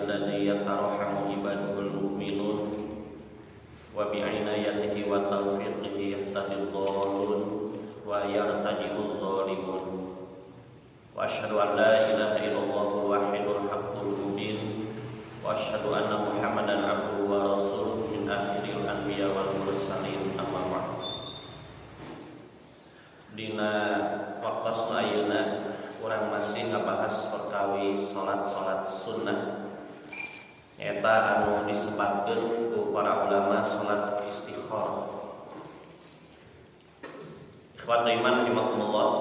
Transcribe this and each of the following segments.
Alladzi yatarahamu ibadul mu'minun wa bi'inayatihi wa taufiqihi yahtadil dhalun wa yartaji'ul zalimun. Wa asyhadu an la ilaha illallahul wahidul haqqul mubin wa asyhadu anna Muhammadan abduhu wa rasuluhu min akhiril anbiya wal mursalin, amma ba'd. Dina waktosna ayeuna urang masih ngabahas perkawi salat-salat sunnah, eta anu disebatkeun ku para ulama salat istikharah. Ikhwat iman rahimakumullah,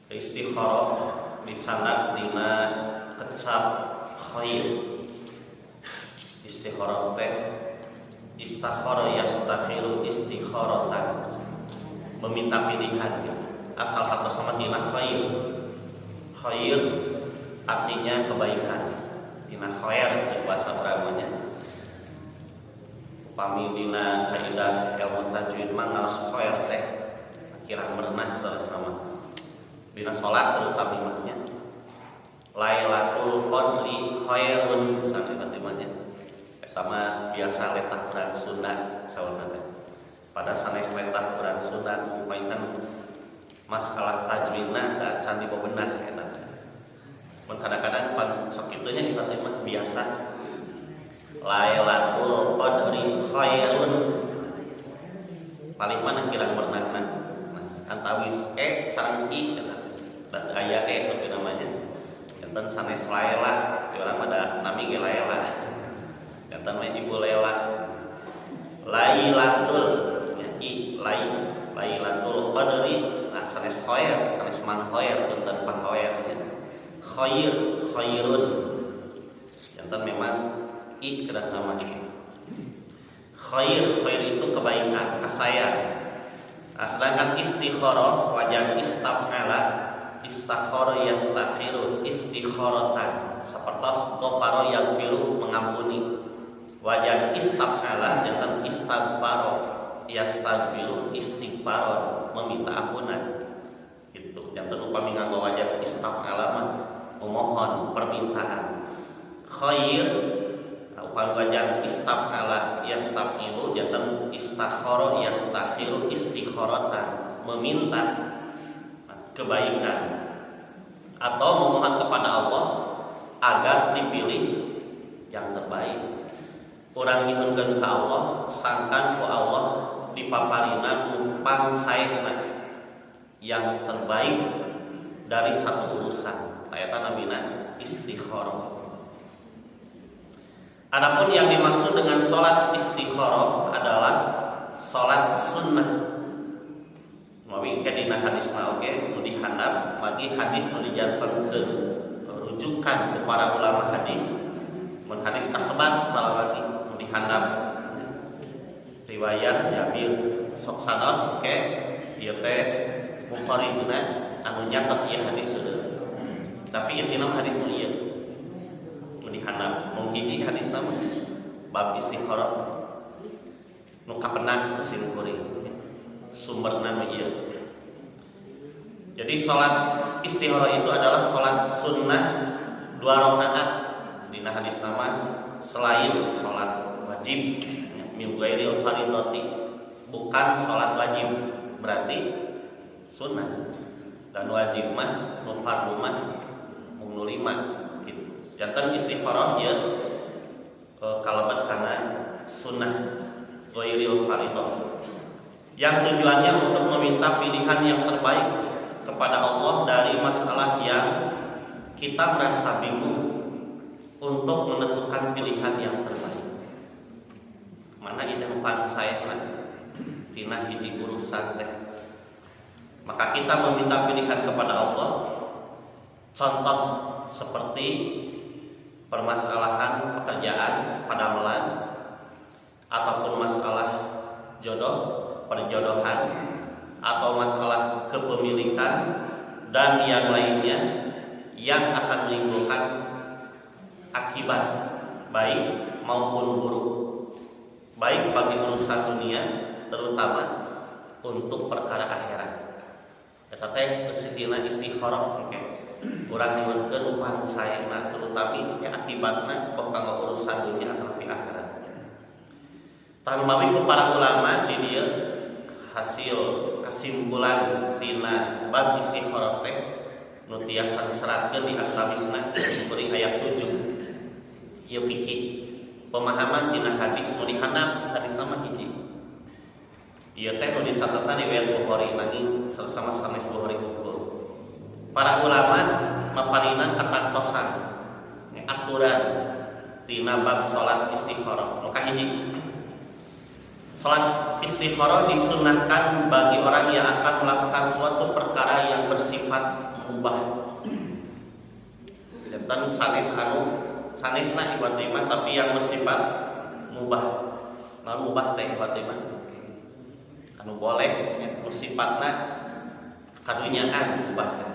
istikharah dicandak dina kecap khair. Istikharah teh istakhara yastakhiru istikharatan, meminta pilihan gitu. Asal kata sama tina khair. Khair artinya kebaikan. Tina khair cek bahasa urang nya. Upami dina kaidah ilmu tajwid mah ngaos khair teh kirang merenah sama. Dina salat terutama mah nya. Lailatul Qadri khairun misalnya eta teh mah nya. Eta mah biasa letah urang Sunda saurna teh. Pada sanes letah urang Sunda painten masalah tajwidna teu acan dibebenah eta teh. Mun kadang-kadang pan sok kitu nya eta teh mah biasa. Lailatul Qadri khairun paling mana kirang merenahna. Nah, antawis e sareng i eta. Da aya e tapi namanya. Janten sanes Laila, di urang mah da nami ge Laila. Janten mah Ibu Lela. Lailatul ya, i lai Lailatul Qadri, nah sanes khair, sanes mang khair, punten pang khair ya. Khair, khairun. Janten memang i kedah nama. Khair, khair itu kebaikan, kasayang. Nah, sedangkan istikharah wajan istaf'ala, istakhara yastakhiru istikharatan, sapertos ghafara yaghfiru mengampuni. Wajan istaf'ala janten istaghfara yastaghfiru istighfaron, meminta ampunan. Gitu. Janten upami nganggo wajan istaf'ala mah memohon, permintaan. Khair, nah, upami wajan istaf'ala yastaf'ilu janten istakhara yastakhiru istikharatan, meminta kebaikan atau memohon kepada Allah agar dipilih yang terbaik. Urang nyuhunkeun ka Allah sangkan ku Allah dipaparina nu pangsaena yang terbaik dari satu urusan. Eta namina istikharah. Adapun yang dimaksud dengan sholat istikharah adalah sholat sunnah. Mawi ke dina hadisna oge nu dihandap bagi hadis nu dijantenkeun rujukan ke para ulama hadis. Mun hadis kasebat lagi nu dihandap riwayat Jabir sok sanos oke ieu teh mukharijna anu nyatet ieu hadis seueur. Tapi intina hadis nu ieu nu dihandap mung hiji hadisna mah bab istikharah nu kapenang sim kuring sumberna nu ieu. Jadi sholat istikharah itu adalah sholat sunnah 2 rakaat dina hadis nama selain sholat wajib, min ghairil fardhati, bukan sholat wajib, berarti sunnah. Dan wajib mah nu fardu mah mung nu 5 gitu. Janten istikharah ieu kalebet kana sunnah ghairil fardhah yang tujuannya untuk meminta pilihan yang terbaik kepada Allah dari masalah yang kita merasa bingung untuk menentukan pilihan yang terbaik. Mana itu saya tina hiji urusan teh. Maka kita meminta pilihan kepada Allah. Contoh seperti permasalahan pekerjaan padamelan ataupun masalah jodoh, perjodohan, atau masalah kepemilikan dan yang lainnya yang akan menimbulkan akibat baik maupun buruk, baik bagi urusan dunia terutama untuk perkara akhirat. Eta teh geus dina istikharah engke. Urang nyuhunkeun nu pangsaena, terutama teh akibatna boh kanggo urusan dunya atau akhirat. Tah, mawi ku para ulama di dieu hasil kesimpulan tina bab istikharah teh nu tiasa diseratkeun di antawisna kuring aya 7. Ieu fikih pemahaman tina hadis nu dihandap, hadis mah hiji. Ieu teh nu dicatatna riwayat Bukhari, nanging sama sanes Bukhari unggul. Para ulama maparinan katantosan aturan tina bab salat istikharah. Nu kahiji, salat istikharah disunahkan bagi orang yang akan melakukan suatu perkara yang bersifat mubah. Dan sanes anu sanesna ibadah iman, tapi yang bersifat mubah. Nah, mubah teh ibadah iman anu boleh ya, sifatna kadunyaan mubah teh.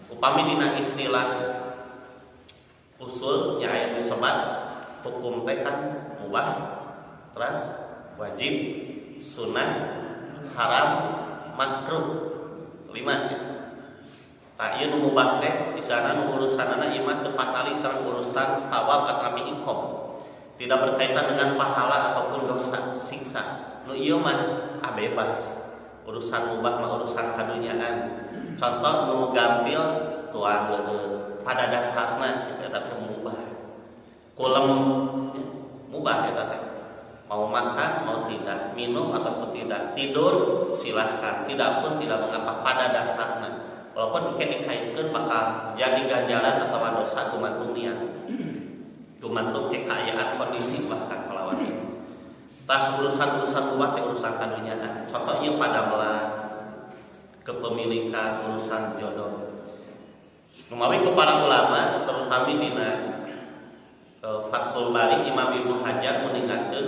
Upami dina istilah usul nya aya disebat hukum teh kan mubah, terus wajib, sunnah, haram, makruh, lima ya. Tah, ieu nu mubah teh di sana nu urusanana ieu mah teu patali sareng urusan sawab atau iqob. Tidak berkaitan dengan pahala ataupun dosa siksa. Nu ieu mah bebas. Urusan mubah mah urusan kadunyaan. Contoh nu gampil tuang leuleut, pada dasarna itu eta teh mubah. Kulem ya, mubah eta teh. Mau makan, mau tidak, minum ataupun tidak, tidur silahkan, tidak pun tidak mengapa pada dasarnya. Walaupun mungkin dikaitkan bakal jadi ganjaran atau dosa gumantung niat, gumantung kekayaan kondisi bahkan pahlawan. Tah, urusan-urusan mubah teh urusan kadunyaan. Contohnya pada belah kepemilikan, urusan jodoh. Numawi ku para ulama, terutama dina Fathul Bari Imam Ibnu Hajar meninggalkan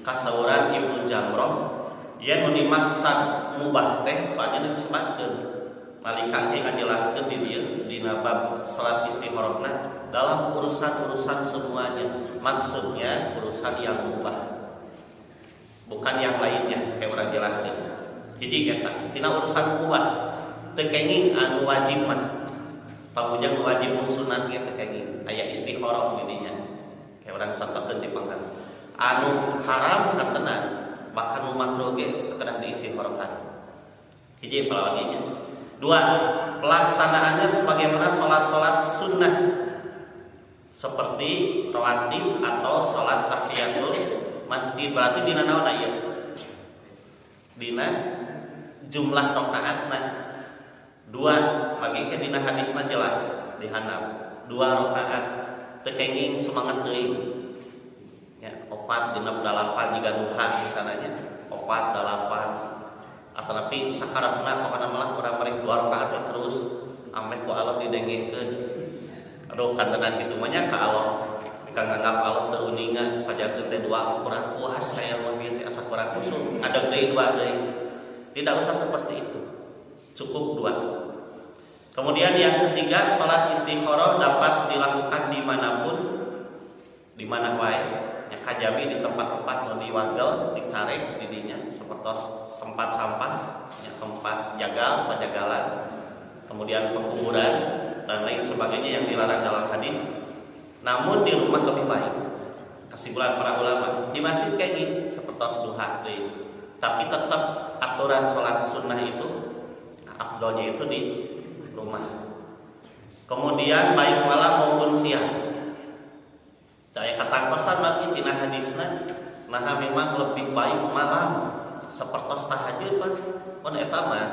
kasauran Ibnu Jamroh yen nu dimaksud mubah teh pada disebutkeun nalika engke ngajelaskeun di dieu dina bab salat istikharahna dalam urusan-urusan semuanya, maksudnya urusan yang mubah, bukan yang lainnya. Kayak urang jelaskeun hiji eta tina urusan mubah, teu kenging anu wajib mah. Pamujang wajib sunat ge teu kenging aya istikharah di dinya. Kayak urang contohkeun di pangkat anu haram katenan, bahkan nu makruh ge teu kedah diistikharahan. Hiji palawaginya. Dua, pelaksanaannya sebagaimana sholat-sholat sunnah seperti rawatib atau sholat tahiyatul masjid. Berarti dina naon ieu? Dina jumlah rakaatna. Dua, bagi ke dina hadisna jelas dihandap. Dua rakaat, teu kenging semangat teuing. Ya, opat, genep, dalapan jika duha misalnya, opat, dalapan atau tapi sakarepna pokokna malah kurang mereka dua rakaat terus ameh ku Allah didengekeun. Aduh, kantenan kitu mah nya ka Allah, ka nganggap Allah teu uninga. Fajarkeun teh dua kurang puas, saya mah kieu teh asa kurang khusyuk, ada deui dua deui. Tidak usah seperti itu, cukup dua. Kemudian yang ketiga, salat istikharah dapat dilakukan dimanapun, di mana wae ya, kajabi di tempat-tempat nu diwagel, dicarek di dinya, seperti tempat sampah ya, tempat jagal, pajagalan, kemudian pekuburan dan lain sebagainya yang dilarang dalam hadis. Namun di rumah lebih baik. Kesimpulan para ulama di masjid kayak gini seperti duha deui. Tapi tetap aturan sholat sunnah itu afdolnya itu di rumah. Kemudian baik malam maupun siang. Daya katangtosan mati tina hadisna, nah memang lebih baik malam seperti tahajud pan pun eta mah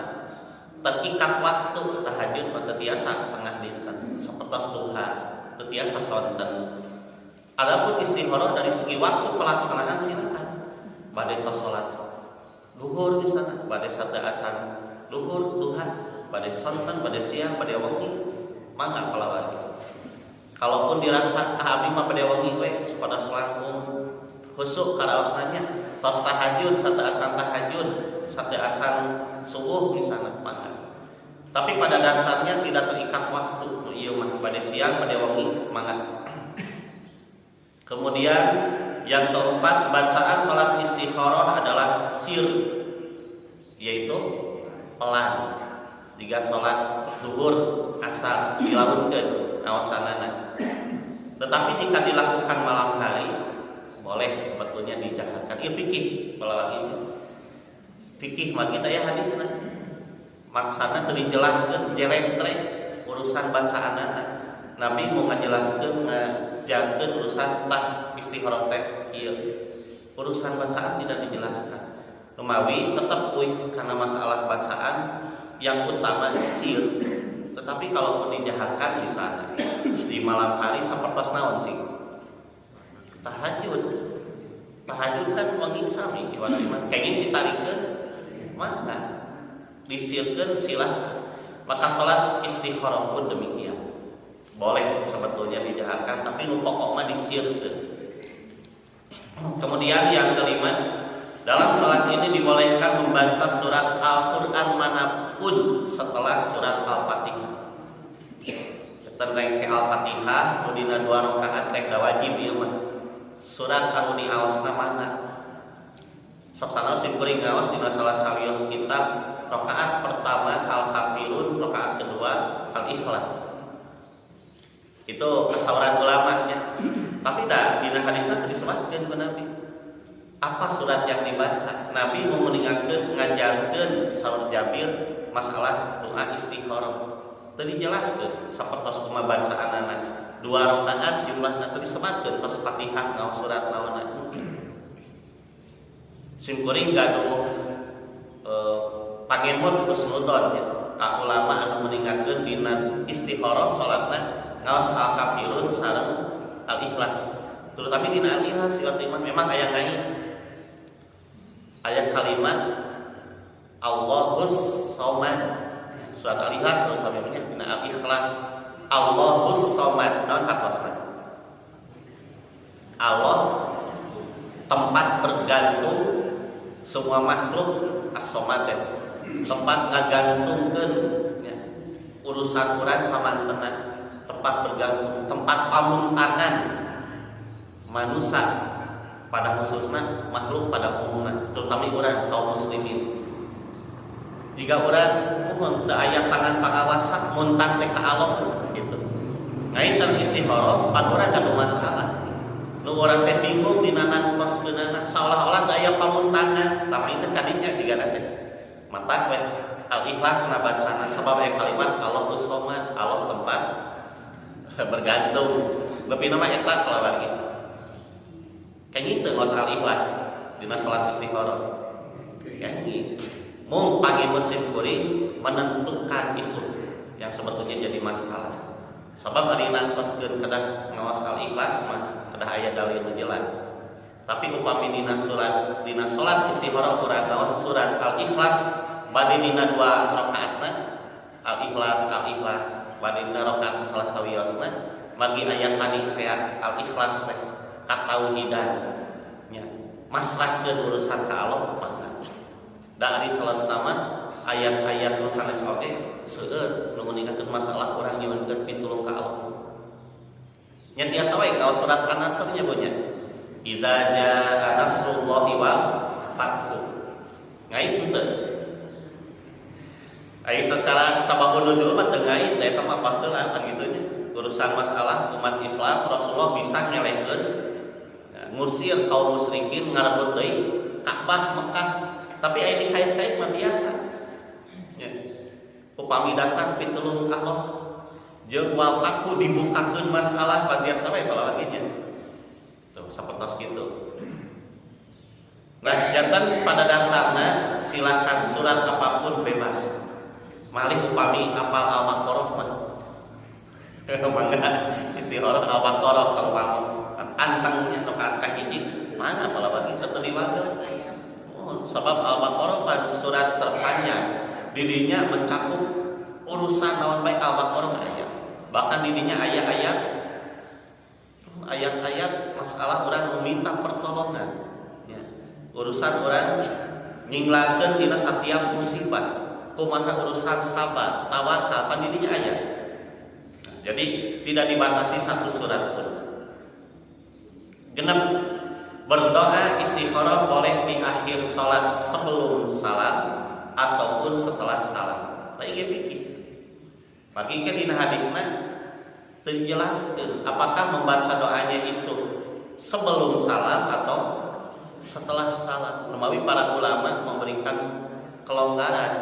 terikat waktu. Tahajud mah teu tiasa tengah dinten, seperti duha teu tiasa sonten. Adapun istikharah dari segi waktu pelaksanaan silakan bade tos salat luhur di sana, bade sate acan luhur duha, bade sonten, bade siang, bade wengi, mangga kalawan. Kalaupun dirasa ah, abdi mah bade wengi we supados langkung khusyuk karaosna nya, tos tahajud, sate acan tahajud, sate acan subuh misalnya, mangga. Tapi pada dasarnya tidak terikat waktu nu ieu mah, bade siang, bade wengi, mangga. Kemudian yang keempat, bacaan sholat istikharah adalah sir, yaitu pelan. Jika sholat duhur, asar dilaunkeun ngaosanana. Tetapi jika dilakukan malam hari, boleh sebetulnya dijaharkan. Ieu fikih melawan ini. Fikih mah kita ya hadisna. Maksana teu dijelaskeun jelentre urusan bacaanana. Nabi mau ngajelaskeun, ngajarkeun urusan tah istikharah teh ieu. Urusan bacaan tidak dijelaskan. Kemawi tetap uih karena masalah bacaan yang utama sir. Tetapi kalaupun dijaharkan di sana di malam hari sapertos naon sih? Tahajud. Tahajud kan wengi sami iwan iman. Kenging ditarikeun mangga. Disirkeun silahkan. Maka salat istikharah pun demikian. Boleh sebetulnya dijaharkan, tapi nu pokok mah disirkeun. Kemudian yang kelima, dalam salat ini dibolehkan membaca surat Al-Quran manapun setelah surat Al-Fatihah. Tentang si Al-Fatihah, nu dina dua rakaat teh da wajib ieu mah. Surat anu diaosna mana? Sok sanaos simkuring ngaos dina salah sawios kitab, rakaat pertama Al-Kafirun, rakaat kedua Al-Ikhlas. Itu kesauran ulamanya. Tapi dah dina hadisna teu disebutkeun ku Nabi. Apa surat yang dibaca? Nabi mau meninggalkan, ngajarkeun saur Jabir masalah doa istikharah. Teu dijelaskeun sapertos kumaha bacaanana. Dua rakaat jumlahna teu disebutkeun tos Fatihah ngaos surat naonna. Simkuring gaduh pangemut husnudon ya ka ulama anu meninggalkeun dina istikharah salatna ngaos Al-Kafirun sareng Al-Ikhlas. Terutama dina Al-Ikhlas ieu mah memang aya ngait. Aya kalimat Allahus Somad. Surat Al-Ikhlas terutama nya dina Al-Ikhlas Allahus Somad naon hartosna? Allah tempat bergantung semua makhluk, as-somad teh. Tempat ngagantungkeun ya, urusan urang kamantena, tempat bergantung, tempat pamuntangan manusia pada khususnya, makhluk pada umumnya, terutama urang kaum muslimin. Jika urang mohon teu aya tangan pangawasa, muntang teh ka Allah gitu. Ngait can istikharah pan urang gaduh masalah nu urang teh bingung dina nangtoskeunana, seolah-olah teu aya pamuntangan, tapi itu kadinya jigana teh mata we Al-Ikhlas na bacana sabab aya kalimat Allahus Somad, Allah tempat bergantung. Lebih nama eta kalau lagi kayak gitu nggak usah Al-Ikhlas dina salat istikharah kayak gitu. Mung pangemut simkuring menentukan itu yang sebetulnya jadi masalah. Sebab ari nangtoskeun kedah ngaos Al-Ikhlas mah kedah aya dalil nu jelas. Tapi upami dina surat, dina salat istikharah urang ngaos surat Al-Ikhlas bade dina dua rakaatna Al-Ikhlas, Al-Ikhlas bade dina rakaat salah sawiosna, margi ayat tadi teh Al-Ikhlas teh katauhidan nya, masrahkeun urusan ka Allah mangga. Da ari salat sama ayat-ayat nu sanes oge seueur nu ningkatkeun masalah urang nyuhunkeun pitulung ka Allah. Nya tiasa wae ngaos surat An-Nasr nya nya. Idza jaa nasrullahi wal fathu. Ngait henteu? Ai secara sababun nuzul mah teu ngait, da eta mah baheula kan kitu nya. Urusan masalah umat Islam, Rasulullah bisa ngelehkeun, ngusir kaum musyrikin, ngarebut deui Ka'bah Mekah. Tapi aya dikait-kait mah biasa. Ya. Upami datang pitulung Allah jeung wal fathu dibukakeun masalah mah biasa we kalau nya. Tuh sapertos gitu. Nah, jantan pada dasarnya silahkan surat apapun bebas. Malih upami apal Al-Baqarah mah. Mangga istikharah Al-Baqarah tong pamit. Antengnya rakaat kahiji mana apal kita teu diwagel. Oh, sebab Al-Baqarah pan surat terpanjang. Didinya mencakup urusan naon bae Al-Baqarah aya. Bahkan didinya aya ayat-ayat masalah orang meminta pertolongan ya. Urusan urang nyinglarkeun tina setiap musibah, kumaha urusan sabar, tawakal, pan didinya aya. Nah, jadi tidak dibatasi satu surat pun. Genep, berdoa istikharah boleh di akhir sholat sebelum salam ataupun setelah salam. Tah ieu fikih. Pagi ke dina hadisna teu dijelaskeun apakah membaca doanya itu sebelum salam atau setelah salam. Numawi para ulama memberikan kelonggaran,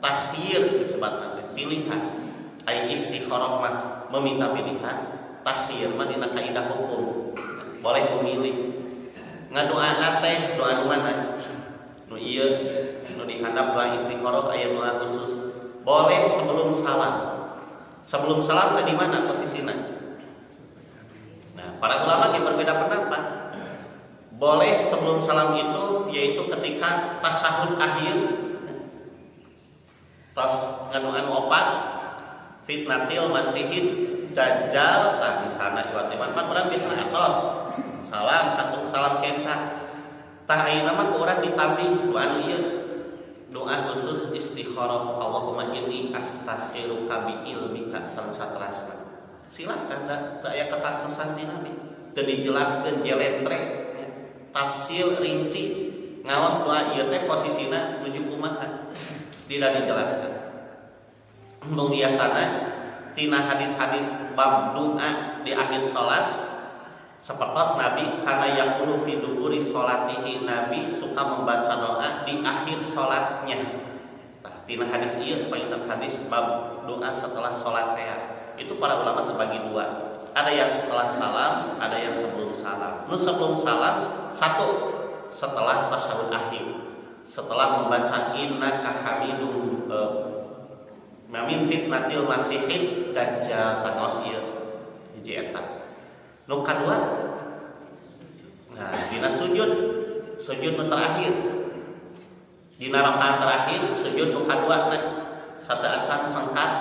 takhyir disebutna teh, pilihan. Ai istikharah mah meminta pilihan, takhyir mah dina kaidah hukum boleh memilih. Ngadoana teh doa nu mana? Nu ieu nu dihandap doa istikharah aya doa khusus. Boleh sebelum salam. Sebelum salam teh di mana posisinya? Nah, para ulama yang berbeda pendapat. Boleh sebelum salam itu yaitu ketika tasyahud akhir, tos nganu opat fitnatil masihid dajjal, tah di sana iwat iman pan urang biasa atos salam katung salam kenca. Tah ayeuna mah ku urang ditambih doa nu ieu, doa khusus istikharah, Allahumma inni astakhiruka bi ilmika sareng saterasna. Silakan, da teu aya ketantosan di Nabi, teu dijelaskeun jeletre tafsir rinci ngaos doa ieu teh posisina nuju kumaha, tidak dijelaskan. Mung biasana tina hadis-hadis bab doa di akhir salat, sepertos Nabi kana yaqulu fi duburi salatihi, Nabi suka membaca doa di akhir salatnya. Tah tina hadis ieu panginten hadis bab doa setelah salat teh itu para ulama terbagi dua. Ada yang setelah salam, ada yang sebelum salam. Nu sebelum salam satu, setelah tasyahud akhir, setelah membaca innaka hamidum min fitnatil masihid dajjal, tangos ieu hiji eta. Nu kadua, nah dina sujud, sujud nu terakhir, dina rakaat terakhir sujud nu kadua na sateuacan cengkat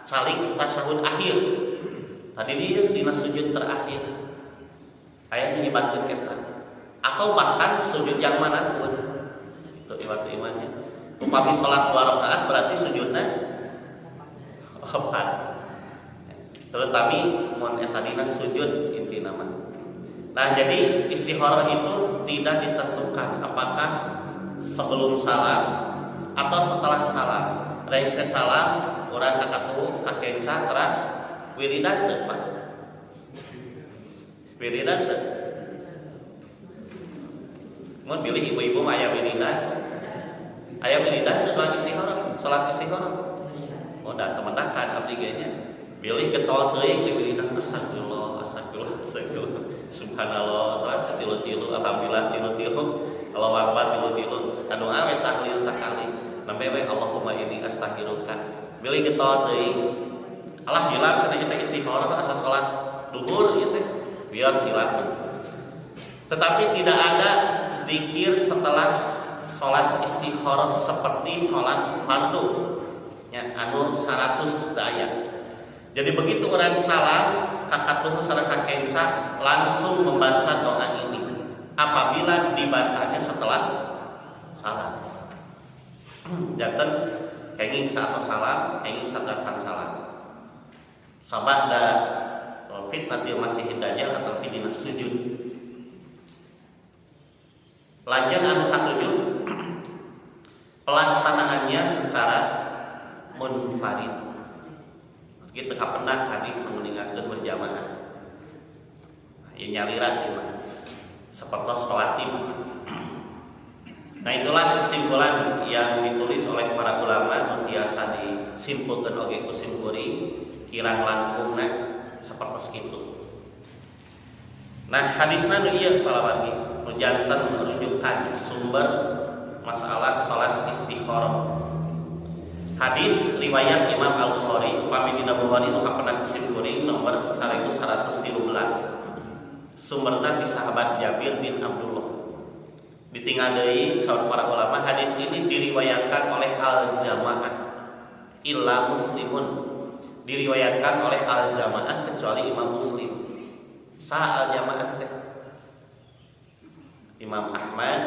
calik tasyahud akhir tadi, dia dina sujud terakhir aya nyebatkeun eta, atau bahkan sujud yang manapun itu iwat imannya. Upami sholat dua rakaat berarti sujudnya opat, tetapi mun eta dina sujud inti nama. Nah, jadi istikharah itu tidak ditentukan apakah sebelum salam atau setelah salam. Rengse salam urang kakatu kakenca teras wiridan teu, Pak? Wiridan teu? Mun pilih ibu-ibu mah aya wiridan. Aya wiridan teu doa istikharah, salat istikharah? Oh, da temendakan abdi ge nya. Bilih getol teuing di wiridan, astagfirullah, astagfirullah, astagfirullah. Subhanallah, terus tilu-tilu, alhamdulillah tilu-tilu, Allahu akbar tilu-tilu. Kadoa we tahlil sakali. Nembe we Allahumma inni astakhiruka. Bilih getol teuing. Alah hilap cenah kita istikharah asa salat duhur ieu teh. Bias hilap. Tetapi tidak ada zikir setelah sholat istikharah seperti sholat fardu ya, anu 100 daya. Jadi begitu orang salam kakatuhu sareng kakenca langsung membaca doa ini apabila dibacanya setelah salam. Janten kenging saat salam, kenging saat salam. Sabada fitnatil masihid dajjal atau fitnah sujud. Lanjut anu katujuh, pelaksanaannya secara munfarid. Kita kapendak hadis meninggalkan berjamaah. Ya nyaliran ieu mah. Seperti sholat. Nah, itulah kesimpulan yang ditulis oleh para ulama nu tiasa disimpulkan oge ku simkuring kirang langkungna seperti itu. Nah, hadisna nu ieu para wargi, nu janten rujukan sumber masalah salat istikharah. Hadis riwayat Imam Al-Bukhari, upami dina Bukhari nu kapendak simkuring nomor 1113. Sumberna ti sahabat Jabir bin Abdullah. Ditinggal deui saur para ulama, hadis ini diriwayatkan oleh al-jamaah illa Muslimun. Diriwayatkan oleh al-jamaah kecuali Imam Muslim. Sa al-jamaah teh? Imam Ahmad,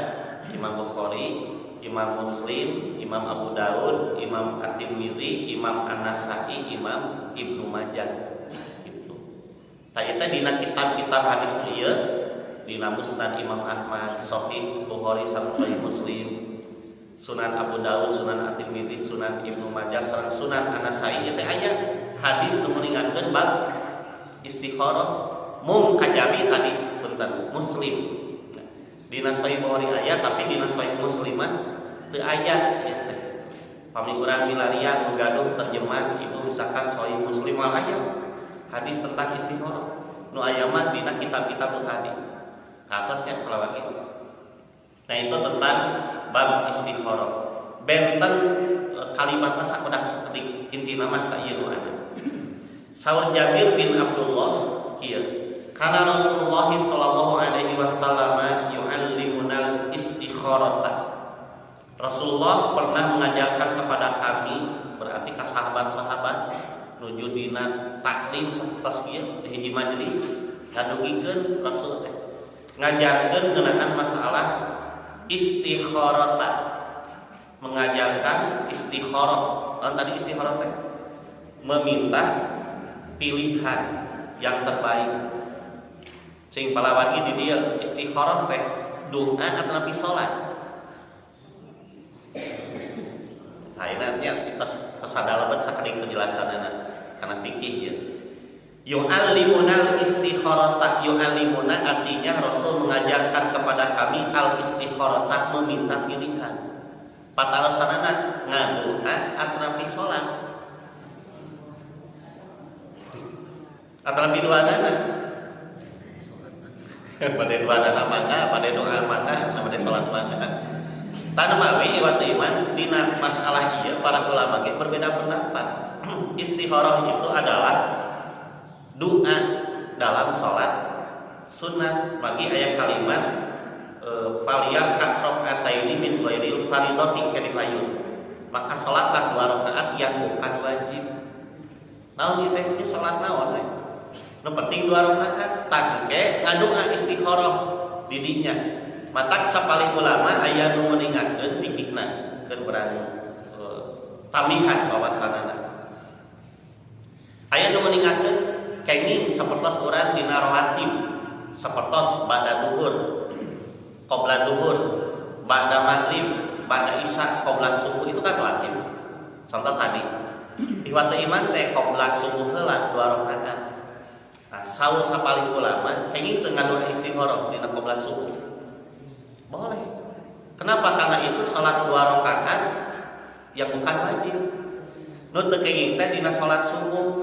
Imam Bukhari, Imam Muslim, Imam Abu Daud, Imam At-Tirmidzi, Imam An-Nasa'i, Imam Ibnu Majah. Gitu. Tah eta dina kitab-kitab hadis ieu, dina Musnad Imam Ahmad, Sahih Bukhari sareng Sahih Muslim, Sunan Abu Dawud, Sunan At-Tirmidzi, Sunan Ibnu Majah, sareng Sunan An-Nasai teh aya hadis nu mengingatkeun bab istikharah mung kajabi tadi punten Muslim. Dina Sahih Bukhari aya tapi dina Sahih Muslim mah teu aya ieu teh. Pami urang milarian nu gaduh terjemah itu misalkan Sahih Muslim mah aya hadis tentang istikharah. Nu aya mah dina kitab-kitab nu tadi. Ka atasnya pelawak itu. Nah itu tentang bab istikharah. Benten kalimatna sakedak sakedik intina mah ka ieu nu aya. Saur Jabir bin Abdullah kieu. Kana Rasulullah sallallahu alaihi wasallam yu'allimunal istikharata. Rasulullah pernah mengajarkan kepada kami, berarti ka sahabat-sahabat nuju dina taklim sapertos ieu di hiji majelis ngadugikeun Rasul teh ngajarkeun ngeunaan masalah istikharata, mengajarkan istikharah. Kan tadi istikharah teh meminta pilihan yang terbaik. Sing palawargi di dieu istikharah teh doa atau nabi salat. Ayeuna nya kita kesadalaman sakedik penjelasanana karena fikih ya. Yu'allimunal istikharata, yu'allimuna artinya Rasul mengajarkan kepada kami al istikharata, meminta pilihan. Patarosanana ngadoa atanapi salat. Atanapi duanana. Pada duanana mangga, pada doa mangga, pada salat mangga. Tanamawi iwatu iman dina masalah ieu para ulama ge berbeda pendapat. Istikharah itu adalah doa dalam sholat sunat. Bagi ayat kalimat faliyarka rakaataini min ghairil faridati kadipayun, maka sholatlah 2 rakaat yang bukan wajib. Naon ieu teh? Ieu sholat naon sih? Nu penting 2 rakaat tangke ngadoa istikharah di dinya. Matak sapalih ulama aya nu meningakeun fikihna keur berani tambihan wawasanana. Aya nu meningakeun kenging sapertos urang dina rawatib, sapertos ba'da duhur, qabla duhur, ba'da maghrib, ba'da isya, qabla subuh itu kan rawatib. Contoh tadi, ihwat iman teh qabla subuh heula 2 rakaat. Nah, saur sapalih ulama kenging teu ngadoa istikharah dina qabla subuh. Boleh. Kenapa? Karena itu sholat 2 rakaat yang bukan wajib. Nu teu kenging teh dina sholat subuh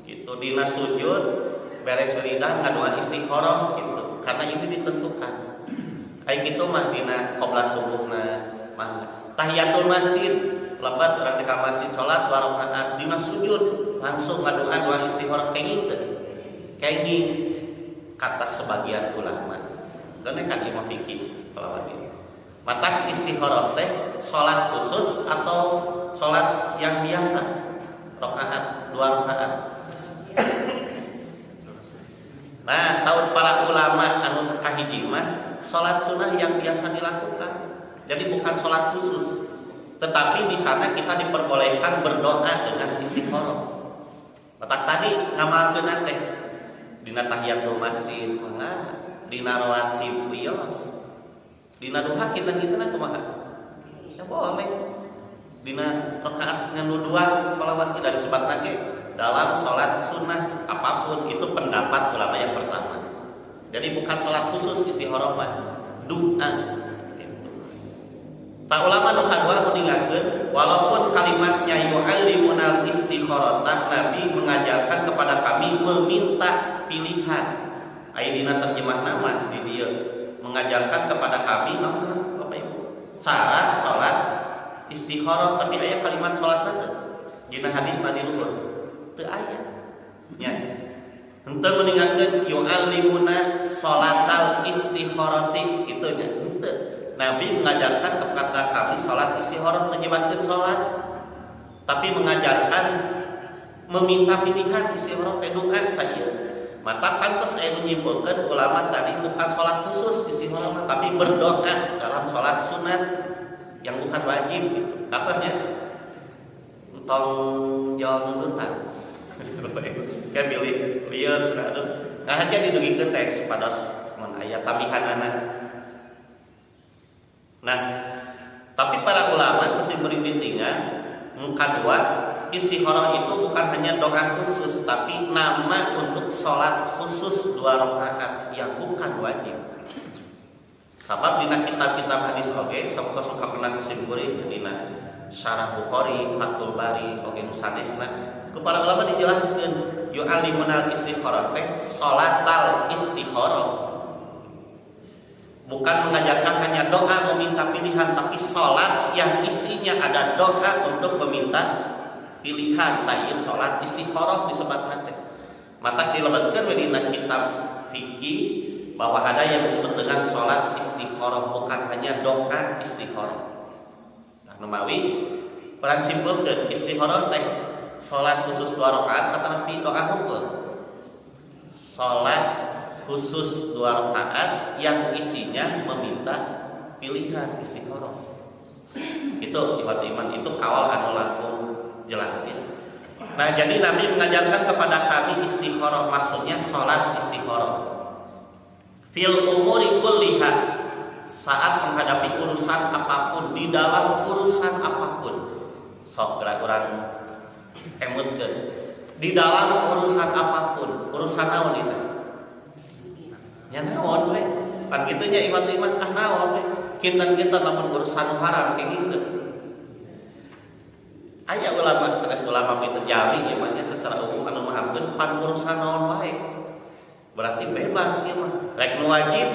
gitu, dina sujud beres wiridan ngadoa istikharah gitu. Karena ini ditentukan. Kayak gitu mah dina qabla subuhna mah. Tahiyatul masjid, lebat urang teh ka masjid sholat 2 rakaat, dina sujud langsung ngadoa doa istikharah kenging teu. Kenging kata sebagian ulama. Karena kan imam fikih kalau ini. Matak istikharah teh salat khusus atau salat yang biasa? Rakaat, 2 rakaat. Nah, saur para ulama anu kahiji mah salat sunnah yang biasa dilakukan. Jadi bukan salat khusus. Tetapi di sana kita diperbolehkan berdoa dengan istikharah. Matak tadi ngamalkeun teh dina tahiyatul masjid mangga, dina rawatib wios. Dina duha kita ngituna kumaha? Ya boleh. Dina rakaat ngan dua palawan tidak disebutna ge dalam salat sunnah apapun itu pendapat ulama yang pertama. Jadi bukan salat khusus istikharah mah, doa gitu. Tak ulama nu kadua meninggalkeun walaupun kalimatnya yu'allimunal istikharata, Nabi mengajarkan kepada kami meminta pilihan. Aya dina terjemah nama di dieu mengajarkan kepada kami naon cenah Bapak Ibu cara salat istikharah, tapi aya kalimat salat teh dina hadis tadi luhur teu aya nya. Henteu meninggalkeun yu'allimuna salatal istikharati itu nya henteu. Nabi mengajarkan kepada kami salat istikharah teu nyebatkeun salat, tapi mengajarkan meminta pilihan istikharah teh doa tadi. Mata pantes aya menyimpulkan ulama tadi bukan sholat khusus istikharah tapi berdoa dalam sholat sunat yang bukan wajib gitu. Atasnya entong jawab nundutan. Kayak pilih lieur cenah aduh. Nah aja didugikeun teh supados mun aya tambihanana. Nah, Tapi para ulama kesimpulan ditinggal muka dua, istikharah itu bukan hanya doa khusus, tapi nama untuk sholat khusus dua rakaat yang bukan wajib. Sabab dina kitab-kitab hadis oge sapertos suka pernah kesimpulan dina Syarah Bukhari, Fathul Bari, oge nu sanesna, ku para ulama dijelaskeun yu'allimunal istikharah teh salatal istikharah. Bukan mengajarkan hanya doa meminta pilihan, tapi sholat yang isinya ada doa untuk meminta pilihan. Tah, sholat istikharah disebut nanti. Maka dilebetkan dina kitab fikih bahwa ada yang disebut dengan sholat istikharah, bukan hanya doa istikharah. Nah, numawi urang simpulkan istikharah teh sholat khusus dua rakaat atau doa hukum. Sholat khusus dua rakaat yang isinya meminta pilihan, istikharah. Itu ikhwat iman, itu kawal anu langkung jelas ya. Nah, jadi Nabi mengajarkan kepada kami istikharah, maksudnya sholat istikharah. Fil umuri kulliha, saat menghadapi urusan apapun, di dalam urusan apapun. Sok gerak urang emutkeun. Di dalam urusan apapun, urusan naon itu? Ya naon we? Pan kitu nya iman iman, ah naon we? Kinten-kinten lamun urusan haram kayak gitu. Aya ulama, sanes ulama itu jami ieu secara umum anu mahamkeun pan urusan naon wae. Berarti bebas ieu mah. Rek nu wajib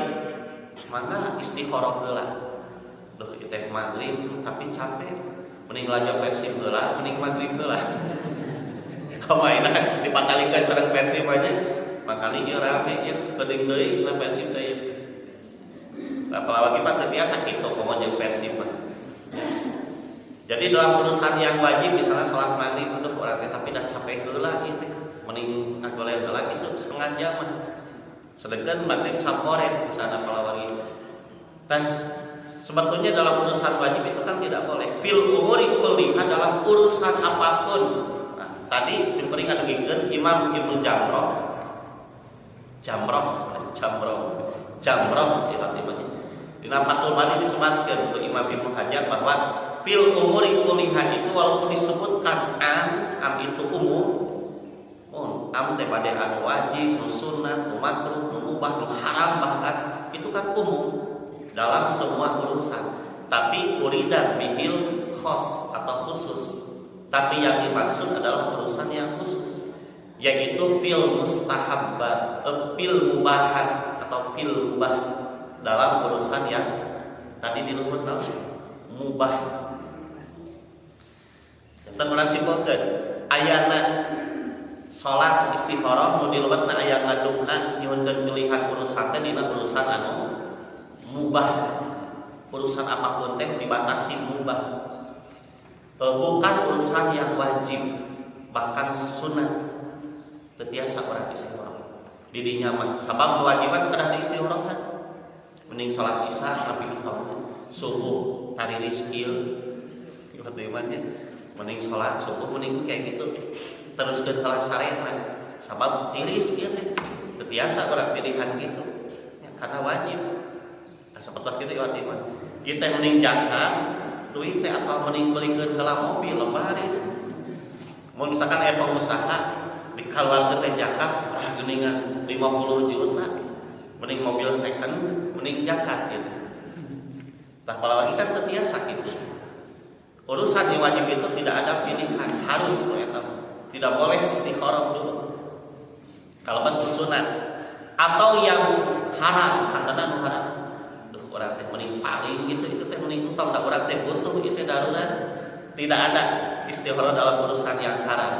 mangga istikharah heula. Duh, ieu teh maghrib tapi capek. Mending laja Persib heula, mending maghrib heula. Kamaina dipatalikeun sareng Persib aja. Makanya ieu rame ieu sakedeung deui cenah Persib teh ieu. Nah, apalagi mah teu biasa kitu komo jeung Persib mah. Jadi dalam urusan yang wajib, misalnya sholat maghrib, aduh urang teh tapi dah capek heula ieu teh. Mending ngagoler heula gitu setengah jam mah. Sedangkan maghrib saporet misalnya palawagi. Dan sebetulnya dalam urusan wajib itu kan tidak boleh. Fil umuri kulliha, dalam urusan apapun. Nah, tadi simkuring ngadugikeun Imam Ibnu Jamroh. Jamroh, Jamroh. Jamroh ya imamnya. Dina Fathul Bari disebatkeun ku Imam Ibnu Hajar bahwa fil umuri kulliha itu walaupun disebutkan am, am itu umum. Oh, am teh pada anu wajib, nu sunnah, nu makruh, nu mubah, nu haram bahkan, itu kan umum dalam semua urusan. Tapi urida bihil khos atau khusus. Tapi yang dimaksud adalah urusan yang khusus, yaitu fil mustahabbat, fil mubahat atau fil mubah, dalam urusan yang tadi di luhur mubah. Janten urang simpulkeun ayana salat istikharah nu dilebetna aya ngadoa nyuhunkeun pilihan urusan teh dina urusan anu mubah. Urusan apapun teh dibatasi mubah, bukan urusan yang wajib bahkan sunat teu tiasa urang istikharah di dinya mah, sabab kewajiban kedah diistikharahan. Mending salat isya tapi entong subuh tariris kieu ieu, mending salat subuh, mending kayak gitu terus ke kelas sarena, sabab tiris ieu teh teu tiasa urang pilihan gitu ya, karena wajib. Nah, seperti kitu ieu mah, ieu teh mending jangka duit teh atau mending belikeun heula mobil lebar ieu. Mun misalkan aya pengusaha dikeluarkeun teh zakat, ah geuningan 50 juta, mending mobil second, mending zakat gitu. Tah, lagi kan teu tiasa kitu. Urusan yang wajib itu tidak ada pilihan, harus eta. Tidak boleh istikharah dulu. Kalau bentuk sunat atau yang haram, kantana nu haram. Duh, urang teh mending paling gitu, itu teh mending entong da urang teh butuh itu darurat. Tidak ada istikharah dalam urusan yang haram.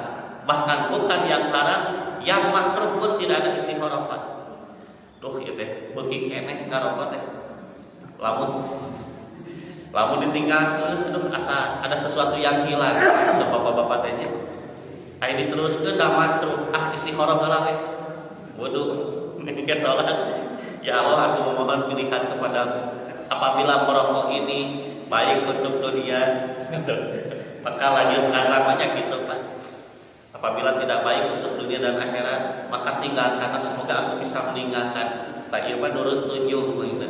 Bahkan bukan yang haram, yang makruh pun tidak ada istikharah, Pak. Duh, ieu teh beuki keneh ngarokok teh. Lamun lamun ditinggalkeun, aduh asa ada sesuatu yang hilang sa bapak-bapak teh nya. Aya diteruskeun da makruh, ah istikharah heula we. Wudu ke salat. Ya Allah, aku memohon pilihan kepadamu. Apabila merokok ini baik untuk dunia, maka lanjutkan namanya gitu, Pak. Apabila tidak baik untuk dunia dan akhirat, maka tinggalkan. Semoga aku bisa meninggalkan. Tak iya Pak, nurus tunjuk begitu.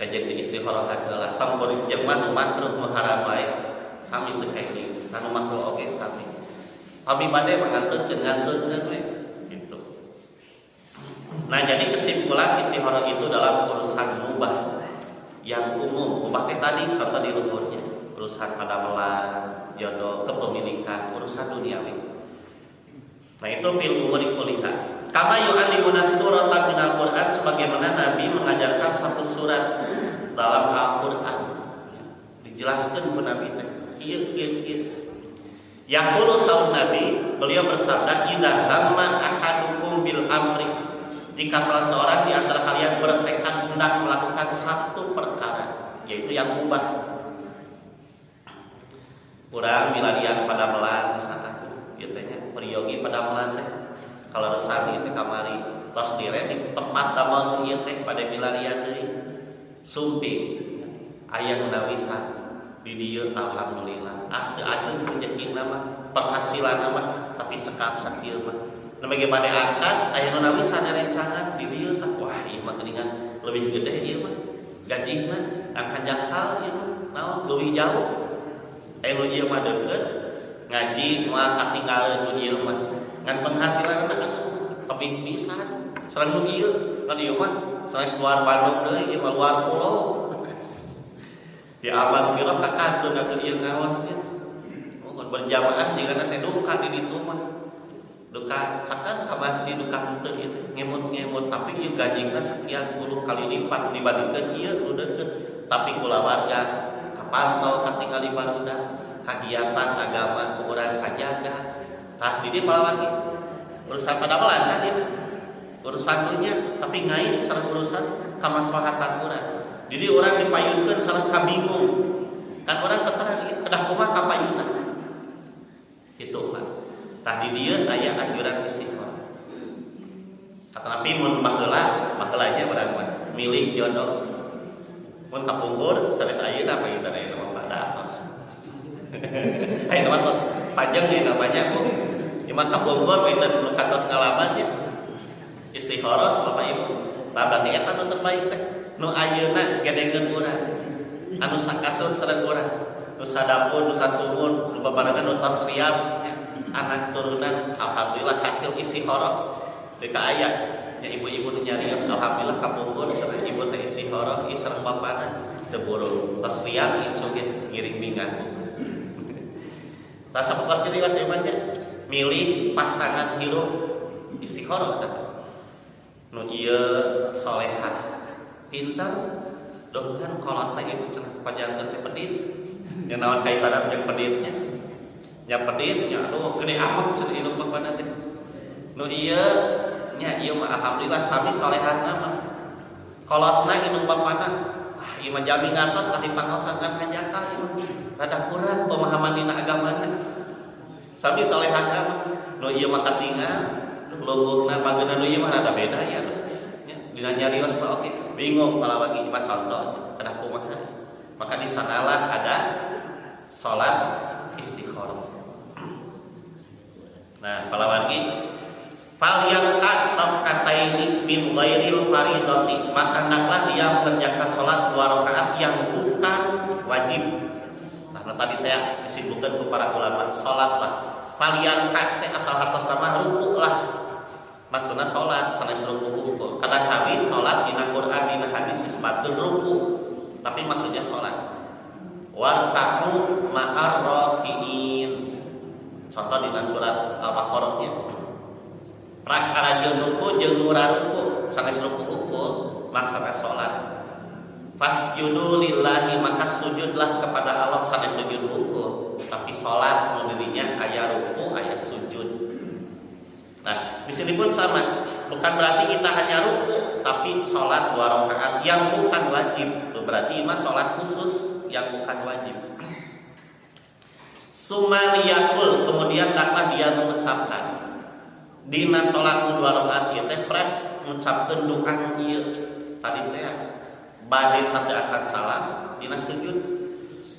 Kajian di istikharah heula tong beureum jeung mah nu makruh nu haram wae sami teu kenging, anu makruh oge sami. Abi bade mah ngantunkeun we gitu. Nah, jadi kesimpulan istikharah itu dalam urusan mubah yang umum. Mubah teh tadi contoh di luhurnya, urusan padamelan, jodoh, kepemilikan, urusan duniawi. Nah, itu fil umuri kulliha. Kama yu'allimuna suratan minal Qur'an, sebagaimana Nabi mengajarkan satu surat dalam Al-Qur'an. Dijelaskan ku Nabi teh kieu kieu kieu. Yaqulu saur Nabi, beliau bersabda, "Idza hamma ahadukum bil amri." Jika salah seorang di antara kalian bertekad hendak melakukan satu perkara, yaitu yang mubah. Kurang milarian padamelan misalkan, ieu teh nya, peryogi padamelan teh. Kalau resami teh kamari tos dire di tempat damel ieu teh pada milarian deui. Sumping aya nu nawisan di dieu, alhamdulillah. Ah, teu ageung rezekina mah, penghasilan mah, tapi cekap sakieu mah. Nu bagi bade angkat aya nu nawisan rencangan di dieu tah, wah ieu mah geuningan lebih gede ieu mah gajihna, kan hanjakal ieu mah naon leuwih jauh. Aya nu ieu mah deukeut ngaji moal katinggalkeun nu ieu mah, ngan penghasilan atuh tebih pisan sareng nu ieu, kan ieu mah sanes luar Bandung deui, ieu mah luar pulau. Di amal kira ka kantun atuh ieu ngaos nya. Oh, berjamaah jigana teh duka di ditu mah. Duka cakan ka masjid duka henteu ieu teh ngemut-ngemut, tapi ieu gajina sekian puluh kali lipat dibandingkeun ieu nu deukeut, tapi kulawarga kapantau, katingali barudak, kagiatan agama ku urang kajaga. Tah, di dieu palawargi urusan padamelan kan ieu urusan dunia, tapi ngait sareng urusan kamaslahatan urang. Jadi urang dipayunkeun sareng kabingung kan, urang terterang kedah kumaha kapayunna kitu, Pak. Tah, di dieu aya anjuran istikharah. Kata Nabi, mun baheula baheula nya urang mah milih jodoh mun kapungkur sanes ayeuna apa kita aya mah pada atos. Ayeuna mah tos panjang ieu namanya, Bu. Ieu mah kapungkur itu nu kantos ngalaman nya. Istikharah, Bapak Ibu. Tah, berarti eta nu terbaik teh. Nu ayeuna gedengeun urang. Anu sakasur sareng urang. Nu sadapur, nu sasumur, nu babarengan, nu tos riap ya. Anak turunan alhamdulillah hasil istikharah. Teu aya nya ibu-ibu nu nyarios, alhamdulillah kapungkur sareng ibu teh istikharah ieu sareng bapana teu buru tos riap incu ge ngiring bingah. Tah, sapertos kitu kan nya, milih pasangan hirup istikharah tah. Nu ieu solehah, pintar, dong kan kolot teh itu cenah panjangkeun teh pedit. Nya naon kaitanna jeung peditnya? Nya pedit nya, aduh gede amat cenah indung bapana teh. Nu ieu nya ieu mah alhamdulillah sami solehahna mah. Kolotna indung bapana, ah ieu mah jami ngartos ahli pangaosan, kan hanjakal ieu mah rada kurang pemahaman dina agamana. Sami solehahna mah, nu ieu mah katingal lungguhna bageuna, nu ieu mah rada beda ya. Nya dina nyarios mah oke, bingung palawagi mah contoh kedah kumaha. Maka di sanalah ada salat istikharah. Nah, palawargi, falyarka' raka'ataini min ghairil faridati, maka hendaklah dia mengerjakan salat dua rakaat yang bukan wajib. Nah, tadi teh disebutkan ke para ulama, salatlah falyarka' teh asal hartos mah ruku lah, maksudnya salat sanes ruku hukum. Kadang kami salat dina Quran, dina hadis disebutkeun ruku, tapi maksudnya salat. Warka'u ma'ar raki'in, contoh dina surat Al-Baqarah nya, prakara jeung ruku jeung nu ruku, sanes ruku ukur maksudnya salat. Fasjudu lillahi, maka sujudlah kepada Allah, sanes sujud ukur tapi salat nu dirinya aya ruku aya sujud. Nah, di sini pun sama, bukan berarti kita hanya ruku, tapi sholat dua rakaat yang bukan wajib. Itu berarti mah sholat khusus yang bukan wajib. Tsumma liyaqul, kemudian hendaklah dia mengucapkan dina sholat dua rakaat ieu teh prek ngucapkeun doa ieu tadi teh, bade sateuacan salam dina sujud,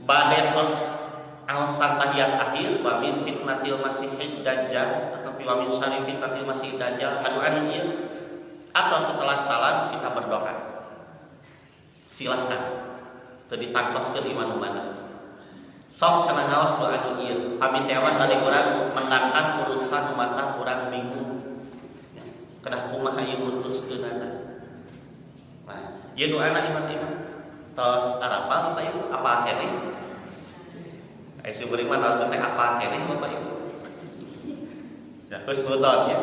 bade tos aosan tahiyat akhir, wa min fitnatil masihid dajjal atau wa min syarri fitnatil masihid dajjal, aduan ieu, atau setelah salam kita berdoa. Silahkan teu ditangtoskeun iman mana. Sok cenah ngaos doa anu ieu. Pami teh tadi urang menangkan urusan mata urang bingung. Kedah kumaha ieu mutuskeunana. Nah, ieu doana iman-iman. Tos arapal Bapak Ibu apa keneh? Ai simkuring mah naos teh apa keneh Bapak Ibu. Ya, husnudzon ya.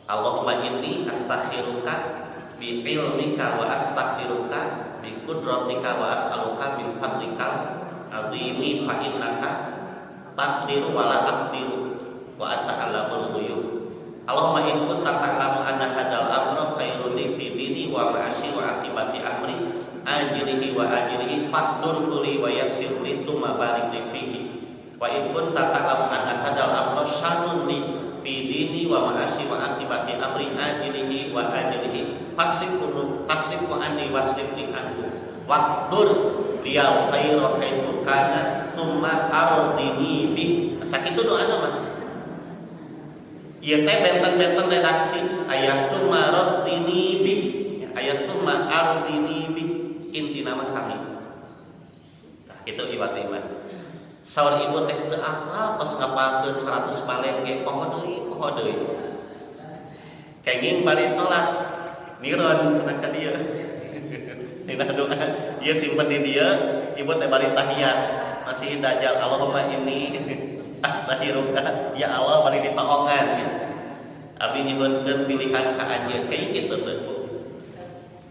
Allahumma inni astakhiruka bi ilmika wa astaghfiruka bi qudratika wa as'aluka min fadlikal azimi fa innaka taqdiru wa la aqdiru wa anta 'allamul ghuyub. Allahumma in kunta ta'lamu anna hadzal amra khairun li fi dini wa ma'ashi wa aqibati amri ajlihi wa ajlihi faqdur li wa yassir li thumma barik li fihi. Wa in kunta ta'lamu anna hadzal amra syarrun li fi dini wa ma'ashi wa aqibati amri ajlihi wa ajlihi fasrif anni wasrifni anhu waqdur liyal khaira haitsu kana summa ardini bih. Sakitu doana mah. Ieu teh benten-benten redaksi aya summa radini bih, aya summa ardini bih, intina mah sami. Tah kitu iwat iman. Saur ibu teh teu apal tos ngapalkeun 100 balen ge poho deui, poho deui. Kenging bari salat niron cenah ka dieu. Dina doa ieu simpen di dieu, ibu teh bari tahiyat masih dajal Allahumma inni astaghfiruka ya Allah bari ditoongan ya. Abi nyuhunkeun pilihan ka anjeun kayak kitu teh Bu.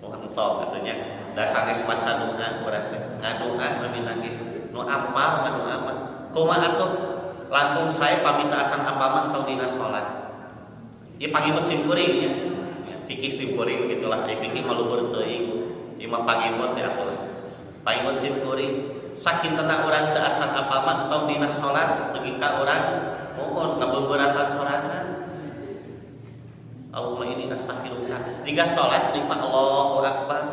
Oh entong atuh nya. Da sanes maca doa urang teh ngadoa lebih lagi nu apal ngadoa mah. Kumaha atuh langkung sae pamita acan apal mah tong dina salat. Ieu pangimut simkuring nya. Fikih simkuring begitulah, ai fikih mah luhur teuing. Ieu mah pangimut ya atuh. Pangimut simkuring sakintena urang teu acan apal mah tong dina salat dugi ka urang mohon ngabeberatan sorangan. Allahumma inni astaghfiruka. Jika salat di Allahu Akbar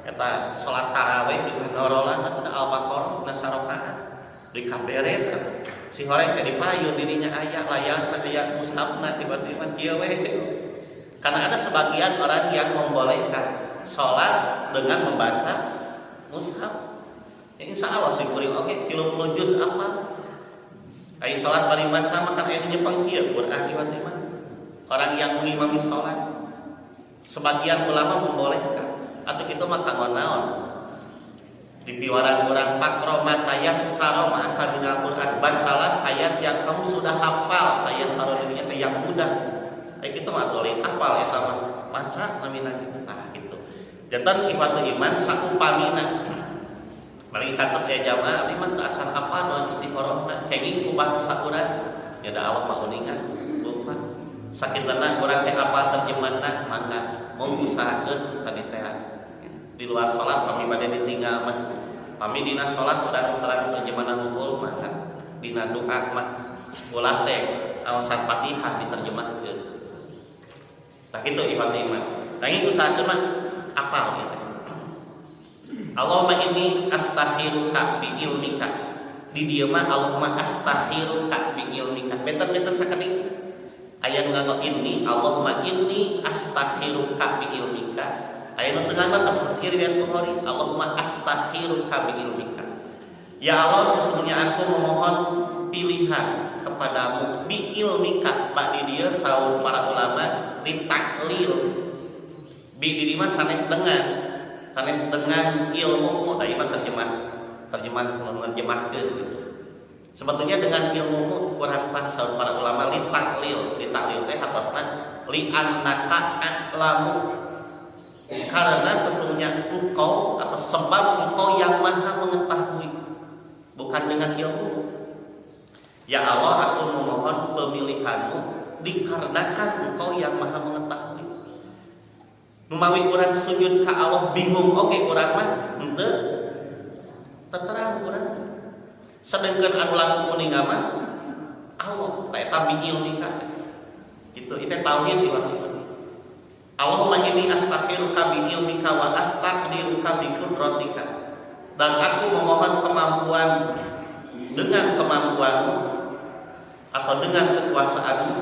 eta salat tarawih di kanorolan atau Al-Baqarah na sarakaat di kaberes atuh. Si horeng teh dipayun dirinya aya layarna aya mushafna tiba-tiba kieu we. Karena ada sebagian orang yang membolehkan salat dengan membaca mushaf. Ya, insya Allah sih kuring oge 30 juz apa. Ai salat bari maca mah kan aya nyepeng kieu Quran tiba-tiba. Orang yang mengimami salat sebagian ulama membolehkan atau kita mah kanggo naon di piwarang urang faqra ma tayassara ma'aka minal Quran, bacalah ayat yang kamu sudah hafal, tayassara dirinya teh yang mudah. Ai kitu mah atuh lain hafal eta mah maca namina nah gitu. Jantan ikhwatu iman saupamina balik kantos aya jamaah abdi mah teu acan apal doa istikharahna kenging ku bahasa urang ya da Allah mah uninga lupa. Sakintena urang teh apal terjemahna mangga mau usahakeun tadi teh di luar salat pami bade ditinggal mah pami dina salat urang terang terjemahna hungkul mangga dina doa mah ulah teh awasan Fatihah diterjemahkeun. Tah kitu ikhwan iman. Nanging usahakeun mah apal gitu. Allahumma inni astakhiruka bi ilmika. Di dieu mah Allahumma astakhiruka bi ilmika. Benten-benten sakedik aya nu nganggo inni Allahumma inni astakhiruka bi ilmika. Aya nu teu nganggo sapertos ieu riwayat Bukhari Allahumma astakhiruka bi ilmika. Ya Allah, sesungguhnya aku memohon pilihan kepadamu bi ilmika. Bak di dieu saur para ulama ditaklil bi di dieu mah sanes dengan ilmumu, da ieu mah terjemah menerjemahkeun gitu. Sebetulnya dengan ilmumu kurang pas saur para ulama li taklil. Li taklil teh hartosna li annaka a'lamu, karena sesungguhnya engkau atau sebab engkau yang maha mengetahui, bukan dengan ilmu. Ya Allah, aku memohon pemilihanmu dikarenakan engkau yang maha mengetahui. Numawi urang sujud ka Allah bingung oge urang mah henteu teterang urang. Sedangkan anu langkung uninga mah Allah, ta eta bi ilmika. Gitu, itu tauhid di waktu itu. Allahumma inni astakhiruka bi ilmika wa astaqdiruka bi qudratika. Dan aku memohon kemampuan dengan kemampuanmu atau dengan kekuasaanmu,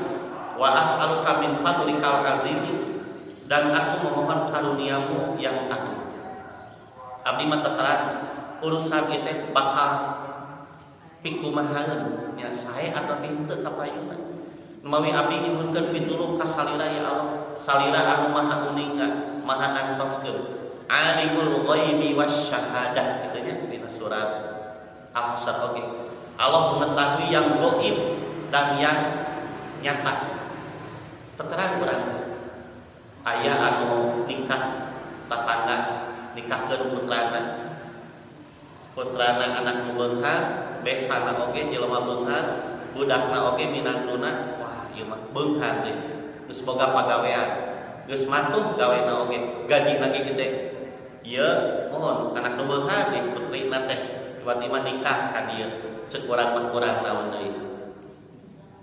wa as'aluka min fadlikal azimi, dan aku memohon karuniamu yang agung. Abdi mah terang urusan ieu teh bakal pikumahaeun nya, sae atau henteu kapayuna. Mawi abdi nyuhunkeun pitulung ka salira, ya Allah, salira anu maha uninga, maha nangtoskeun, alimul ghaibi wasyahadah kitu nya dina surat Al-Hasyr oge. Allah mengetahui yang goib dan yang nyata. Terang urang aya anu nikah, tetangga nikahkeun putrana, putrana anak nu beunghar, besana oge jelema beunghar, budakna oge minantuna, wah, ieu mah beunghar deui, geus boga pagawean, geus matuh gawena oge, gajina ge gede. Ieu mohon anak nu beunghar deui putrina teh, tiba-tiba nikah ka dieu. Ceuk urang mah kurang naon deui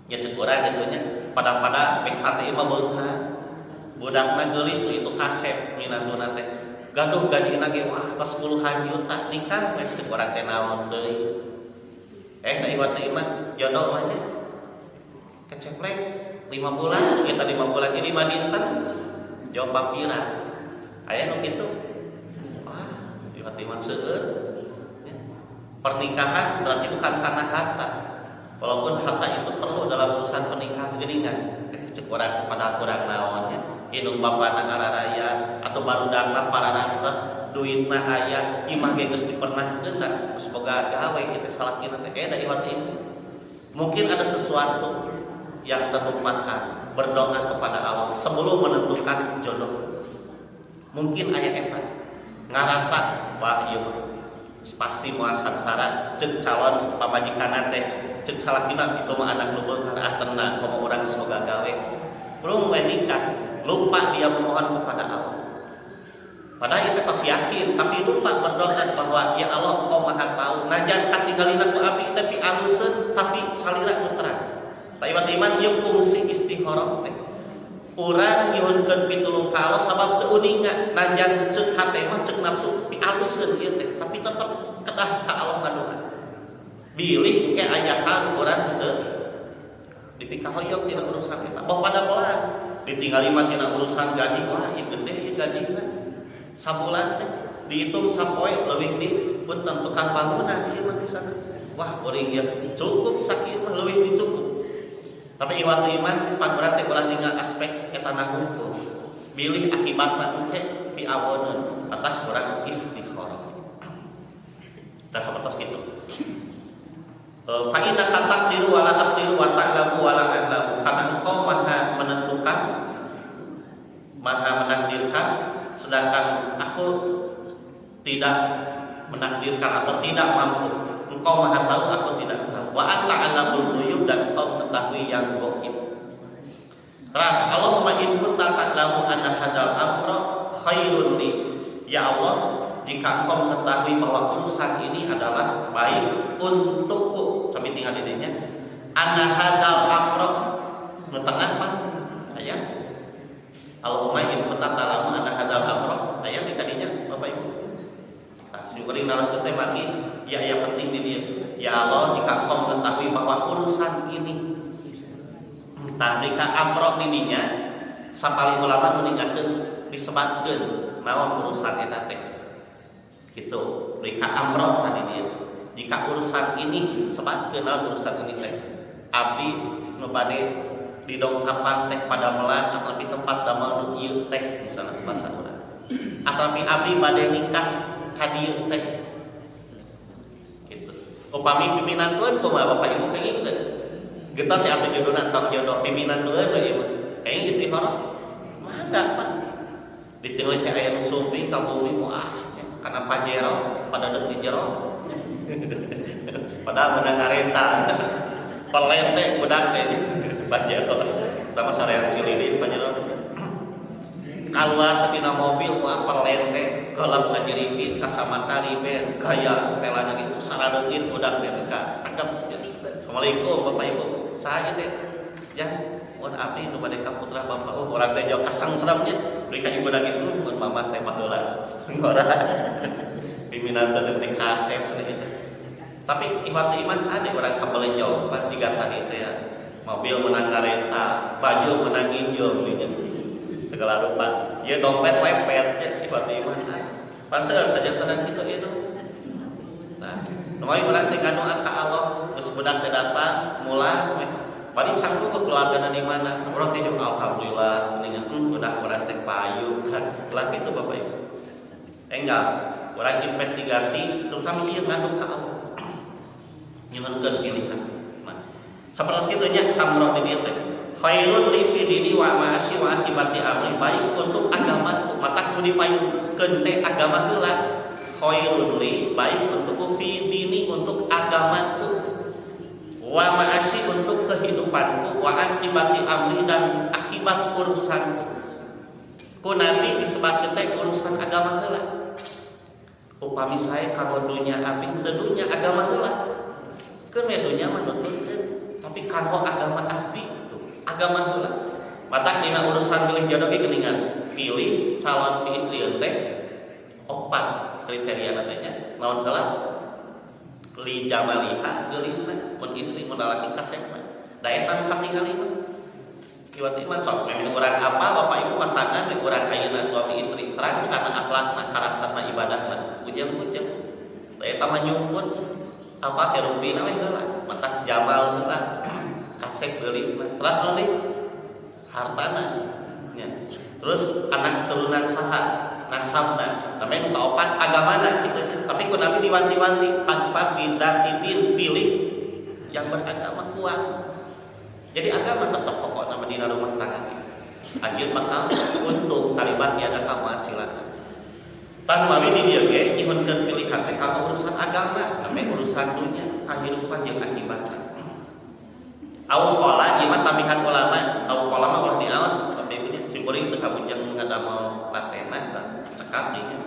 ya, ceuk urang kitu nya. Pada-pada besan teh mah beunghar, budakna geulis, nu itu kasep minantuna teh, gaduh gajina ge, wah, atas puluhan juta, nikah we. Ceuk urang teh naon deui. Da iwat teh mah jodoh mah nya keceplek 5 bulan, sekitar 5 bulan, jadi 5 dinten jawab papiran. Aya nu kitu, wah, tiba-tiba seueur ya. Pernikahan berarti bukan karena harta, walaupun harta itu perlu dalam urusan pernikahan geuningan. Ceuk urang kepada kurang naonnya, indung bapana ngararaya atau barudakna pararantos, duitna aya, imah ge geus dipernahkeun, da geus boga gawe ieu teh salakina teh. Da iwat ieu mungkin ada sesuatu yang terlupakan, berdoa kepada Allah sebelum menentukan jodoh. Mungkin aya eta ngarasa, wah, ieu mah pasti moal sangsara, ceuk calon pamajikan teh, ceuk salakina itu mah anak nu beunghar, ah, tenang, komo urang geus boga gawe. Belum we nikah, lupa dia memohon kepada Allah. Padahal itu tos yakin, tapi lupa berdoa bahwa ya Allah, Engkau Maha tahu. Najan katinggalina ku abdi tapi aluseun, tapi salira nu terang. Tapi iman ieu fungsi istikharah teh. Urang nyuhunkeun pitulung ka Allah sabab teu uninga, najan ceuk hate mah, ceuk nafsu pialuseun ieu teh, tapi tetep kedah ka Allah ngadoa. Bilih ke aya hal urang teu dipikahoyong tina urusan eta. Boh pada moal ditinggali mah tina urusan gaji, wah, ieu gede ieu gajina. Sabulan teh dihitung sapoe leuwih di punten tukang bangunan ieu mah di sana. Wah, kuring ieu cukup sakieu mah, leuwih di cukup. Tapi iwat iman pan urang teh ulah ningal aspek eta hungkul. Bilih akibatna engke piawoneun, matak urang istikharah. Tah, sapertos kitu. Fa innaka taqdiru wala aqdiru wa ta'lamu wala a'lamu. Karena engkau maha menentukan, maha menakdirkan, sedangkan aku tidak menakdirkan atau tidak mampu. Engkau maha tahu, aku tidak tahu. Wa anta 'allamul ghuyub, dan engkau mengetahui yang gaib. Terus Allahumma in kunta ta'lamu anna hadzal amra khairun li. Ya Allah, jika engkau mengetahui bahwa urusan ini adalah baik untukku, sampai tinggal di dinya. Anna hadzal amra nu tengah, Pak. Aya. Allahumma in kunta ta'lamu anna hadzal amra, aya di kadinya, Bapak Ibu. Nah, syukurin narasumber teh mati, ya, yang penting di dia. Ya Allah, jika engkau mengetahui bahwa urusan ini. Tah, jika amro di dinya, sapali ulama nu ningakeun disebatkeun naon urusan eta teh. Gitu. Jika amro tadi dia. Jika urusan ini, sebatkeun naon urusan ini teh. Abdi nu bade didongkapan teh pada melan atau di tempat damel nu ieu teh, misalnya bahasa urang. Atau abdi bade nikah ka dieu teh. Gitu. Upami piminantueun kumaha, Bapak Ibu, kenging teu? Getos si abdi jodohna, tong jodoh, piminantueun we ieu mah. Kenging istikharah? Mangga, Pak. Ditinggali teh aya nu sumping ka bumi, wah, ya, kana Pajero pada deuk di jero. Padahal menang ngarenta. Pelete budak teh Pajero. Sama sarean Cililin Pajero. Keluar tina mobil, wah, perlente, gelap ngajiripit, kacamata riben, gaya setelannya gitu, saradeungit budak teh ka tangkap. Assalamualaikum, Bapak Ibu. Saha teh? Ya, mun abdi nu bade ka putra bapak. Oh, urang teh jauh kasangsaramnya. Beli ka ibu lagi, mun mamah teh baheula. Ngora. Pimpinan teh kasep cenah gitu. Tapi iman iman ada orang kabelejong, Pak, jika tadi teh ya. Mobil menang ngarenta, baju menang nginjem gitu. Segala rupa. Ya, dompet lepet ya, iman iman. Pan seueur kajantenan kitu ieu. Nah, nu urang teh ngadoa ka Allah, geus budak teh datang, mulang we. Bari canggung ke keluargana di mana. Urang teh alhamdulillah mendingan budak urang teh payu kan. Lah kitu Bapak Ibu. Enggal, urang investigasi terutama ieu ngadu ka Allah. Nyuhunkeun pilihan. Nah, sapertos kitu nya hamroh di dieu teh. Khairun li fi dini wa ma'asyi wa akibati amri, baik untuk agamaku, matak nu dipayungkeun teh agama heula. Khairun li, baik untukku, fi dini untuk agamaku, wa ma'asyi untuk kehidupanku, wa akibati amri dan akibat urusanku. Ku Nabi disebutkeun teh urusan agama heula. Upami saya kanggo dunya abdi teu dunya agama heula. Keun we dunya mah nuturkeun, tapi kanggo agama abdi tuh, agama heula. Matak dina urusan milih jodoh ge geuningan, pilih calon istri teh opat kriteria teh nya. Naon heula? Li jamaliha, geulisna, mun istri mun lalaki kasepna. Da eta nu katingali mah. Iwat iman sok memang urang apa Bapak Ibu pasangan we urang ayeuna suami istri terang karena akhlakna, karakterna, ibadahna, ujang-ujang. Da eta mah nyumput apa teh rupina we heula, matak jamal heula, kasep geulisna. Terus nanti hartana nya. Terus anak turunan saha, nasabna, namanya nu kaopat agamana kitu nya. Tapi ku Nabi diwanti-wanti, fadzfar bidzatid, pilih yang beragama kuat. Jadi agama tetap pokok nama dina rumah tangga. Anjeun bakal untung kalimat tiada kamu silakan. Tan mawi di dieu ge nyuhunkeun pilihan teh kanggo urusan agama, namanya urusan dunia, kahirupan jeung akibatna. Au qala ieu mah tambihan ulama, au qala mah ulah diaos, tapi ibu nya simkuring teu kabujeng ngadamel latena cekap dinya.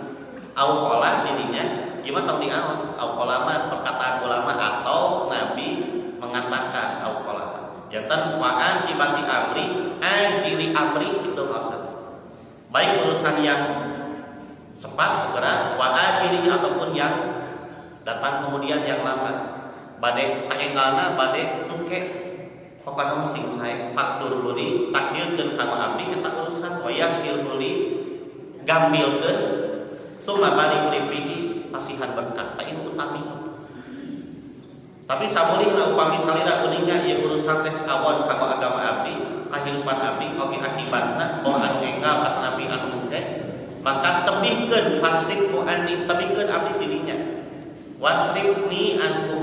Au qala di dinya ieu mah tong diaos, au qala mah perkataan ulama atau nabi mengatakan au qala mah. Janten wa akibati amri, ajili amri itu maksudnya. Baik urusan yang cepat segera, wa ajili ataupun yang datang kemudian yang lambat. Bade saenggalna bade engke pokokna mah sing sae fakdur li takdirkeun ka abdi eta urusan wa yassir li gambilkeun summa barik li fihi pasihan berkah ta itu utami. Tapi samulihna upami salira kuninga ieu urusan teh awon kanggo agama abdi, kahirupan abdi oge akibatna bahwa anu enggal atanapi anu engke, maka tebihkeun fasrifhu anni, tebihkeun abdi ti dinya. Wasrifni anhu,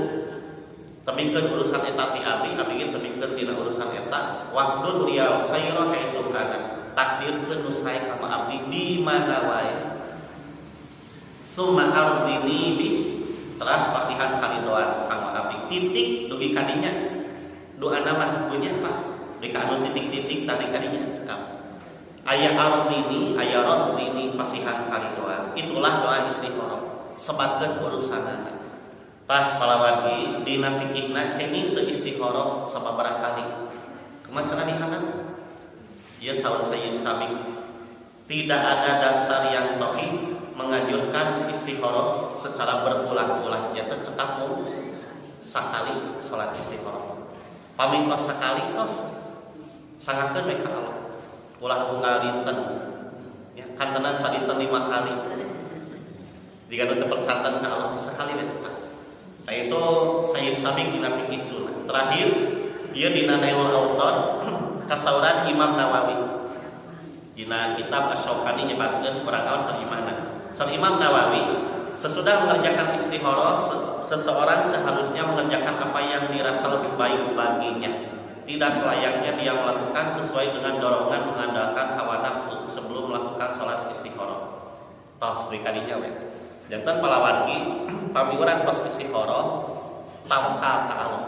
tebihkeun urusan eta ti abdi, abdi ge tebihkeun tina urusan eta. Waqdur liyal khaira haitsu kana, takdirkeun nu sae ka abdi di mana wae. Summa ardini bi, teras pasihan karidoan kanggo abdi. Titik dugi kadinya doa nama punya Pak di anu titik-titik tadi kadinya cekap aya ardini aya raddini pasihan karidoan. Itulah doa istikharah, sebatkeun urusanana. Tah palawargi dina fikihna kenging teu istikharah sababaraha kali kumaha cenah dihanap ieu saur Sayyid Sabiq, tidak ada dasar yang sahih menganjurkan istikharah secara berulang-ulang. Nyata cekap sakali salat istikharah. Pami tos sakali tos sangakeun we ka Allah. Ulah unggal dinten. Ya, kantenan sadinten 5 kali. Jika nu teu percanten ka Allah sakali we cekap. Nah itu Sayyid Sabiq dina fikih sunnah. Terakhir ieu dina Nailul Authar kasauran Imam Nawawi. Dina kitab Asy-Syaukani nyebatkeun kurang aos saimana. Saur Imam Nawawi, sesudah mengerjakan istikharah, seseorang seharusnya mengerjakan apa yang dirasa lebih baik baginya. Tidak selayaknya dia melakukan sesuai dengan dorongan mengandalkan hawa nafsu sebelum melakukan sholat istikharah. Tos di kadinya we. Janten palawargi pami urang tos istikharah tawakal ka Allah.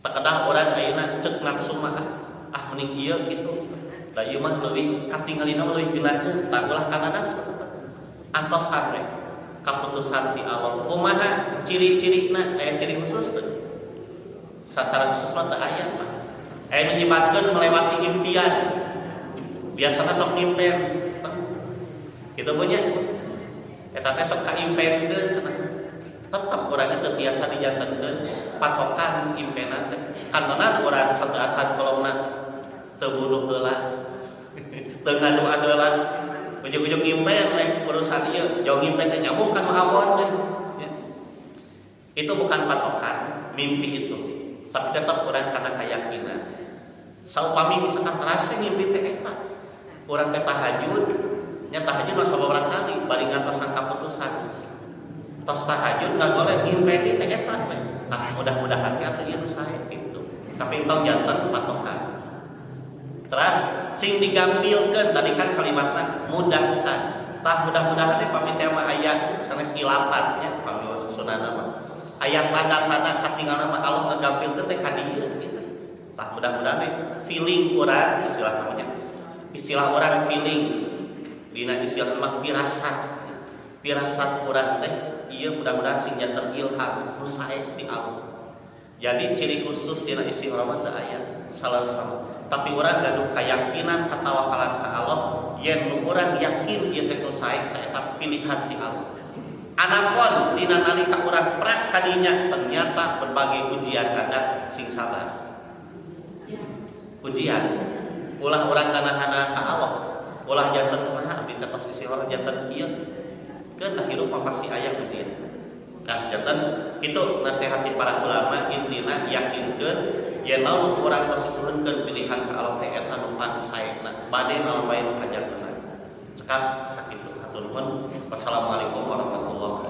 Teu kedah urang ayeuna ceuk nafsu mah ah mending ieu kitu. Da ieu mah leuwih katingalina leuwih geunaheun, tah ulah kana nafsu. Antosan we kaputusan ti Allah. Kumaha ciri-cirina? Aya ciri khusus teu? Secara khusus mah teu aya mah. Aya menyebatkeun melewati impian. Biasana sok ngimpen. Kitu punya. Eta teh sok kaimpenkeun cenah. Tetep urang teu tiasa dijantenkeun patokan impenan teh. Kantonan urang sateuacan kolomna teu bunuh heula. Teu ngadoa heula. Ujug-ujug ngimpen we urusan ieu, jauh ngimpen teh nyambung kan awon deh. Ya. Itu bukan patokan mimpi itu, tapi tetap urang karena keyakinan. Saupami misalkan teras teh ngimpi teh eta. Urang teh tahajud, nya tahajud mah sababaraha kali bari ngantosan kaputusan. Tos tahajud ngagoler ngimpi teh eta we. Tah mudah-mudahan ge atuh ieu nu sae gitu. Tapi entong janten patokan. Terus sing digampilkeun tadi kan kalimatna mudahkan. Tah mudah-mudahan teh pami teh mah aya sanes ilapan nya pami susunana mah. Aya tanda-tanda katingalna mah Allah ngagampilkeun teh ka dieu gitu. Tah mudah-mudahan teh feeling urang istilah namanya. Istilah urang feeling dina istilah mah firasat. Firasat urang teh ieu mudah-mudahan sing janten ilham nu sae ti Allah. Jadi ciri khusus dina istikharah mah teu aya salah sama. Tapi urang gaduh keyakinan katawakalan ka Allah yen nu urang yakin ieu teh nu sae teh eta pilihan ti Allah. Anapun dina nalika urang prak kadinya ternyata berbagai ujian ada sing sabar. Ujian ulah urang nganahana ka Allah, ulah janten nah abdi teh tos istikharah janten ieu. Keun hirup mah pasti aya ujian. Nah, janten kitu nasihat ti para ulama intina yakinkeun yen naon urang tos disuhunkeun pilihan ka Allah teh eta nu saena bade naon wae nu kajantenan. Cekap sakitu hatur nuhun. Wassalamualaikum warahmatullahi.